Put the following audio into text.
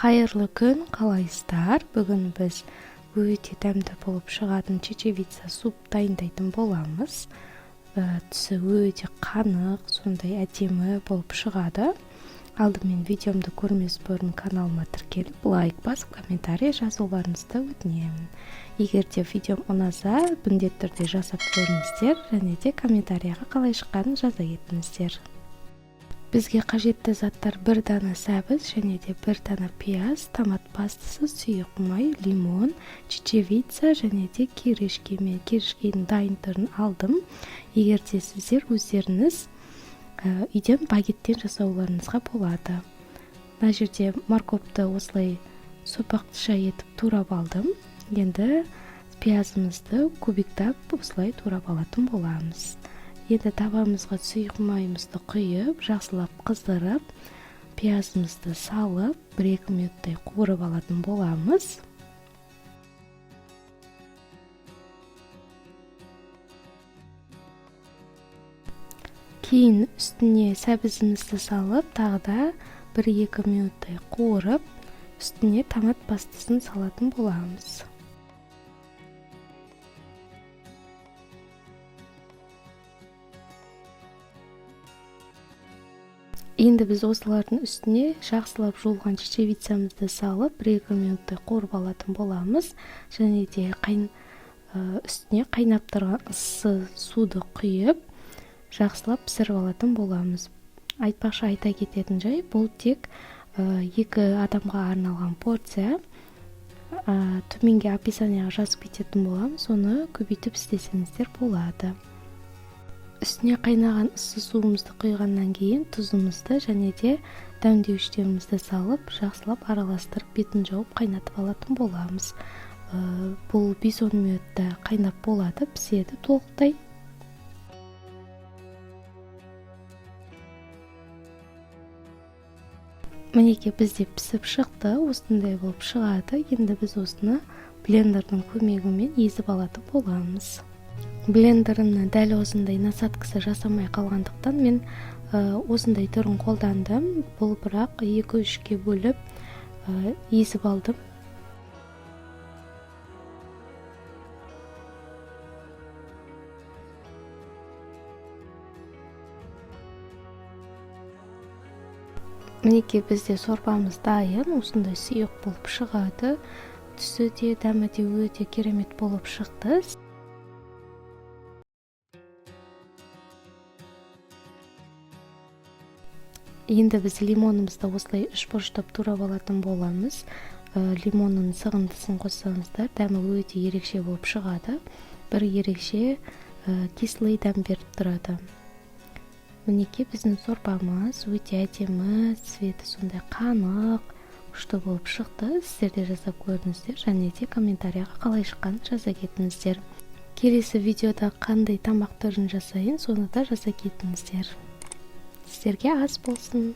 Қайырлы күн, қалайсыздар? Бүгін біз өте дәмді болып шығатын чечевица суп дайындайтын боламыз. Түсі өте қанық, сондай әдемі болып шығады. Алдымен видеомды көрмес бұрын каналыма тіркеліп, лайк басып, комментарий жазуларыңызды өтінемін. Егер де видеом ұнаса, міндетті түрде жасап көріңіздер және де комментарияға қалай шыққанын жаза кетіңіздер. Бізге қажетті заттар: бір дана сәбіз және де бір дана пияз, томат пастасы, сұйық май, лимон, чечевица және де кирешке. Мен кирешкенің дайын түрін алдым. Егер де сіздер өздеріңіз үйден багеттен жасауларыңызға болады. Мына жерде морковты осылай сопақша етіп турап алдым. Енді пиязымызды кубиктап осылай турап алатын боламыз. Енді табамызға сұйық майымызды құйып, жақсылап қыздырып, пиязымызды салып, 1-2 минуттай қуырып алатын боламыз. Кейін үстіне сәбізімізді салып, тағы да 1-2 минуттай қуырып, үстіне томат пастасын салатын боламыз. Енді біз осылардың үстіне жақсылап жуылған чечевицамызды салып, 1-2 минуттай қуырып алатын боламыз. Және де үстіне қайнап тұрған ыссы суды құйып, жақсылап пісіріп алатын боламыз. Айтпақшы, айта кететін жай, бұл тек 2 адамға арналған порция. Төменге описанияға жазып кететін боламын, соны көбейтіп істесеңіздер болады. Үстіне қайнаған ыссы суымызды құйғаннан кейін тұзымызды және де дәмдеуіштерімізді салып, жақсылап араластырып, бетін жауып қайнатып алатын боламыз. Бұл 5-10 минутта қайнап болады, піседі толықтай. Мінекей, бізде пісіп шықты, осындай болып шығады. Енді біз осыны блендердің көмегімен езіп алатын боламыз. Блендерімнің дәл осындай насадкасы жасамай қалғандықтан мен осындай түрін қолдандым. Бұл бірақ 2-3-ке бөліп езіп алдым. Мінекей, бізде сорпамыз дайын, осындай сұйық болып шығады. Түсі де, дәмі де өте керемет болып шықты. Енді біз лимонымызды осылай үш бұрыштап турап алатын боламыз. Лимонның сығындысын қоссаңыздар, дәмі өте ерекше болып шығады. Бір ерекше кислый дәм беріп тұрады. Мінекей, біздің сорпамыз өте әдемі, цветі сондай қанық, күшті болып шықты. Сіздер де жасап көріңіздер және де комментарияға қалай шыққанын жаза кетіңіздер. Келесі видеода қандай тамақ түрін жасайын, соны да жаза кетіңіздер. Сіздерге ас болсын.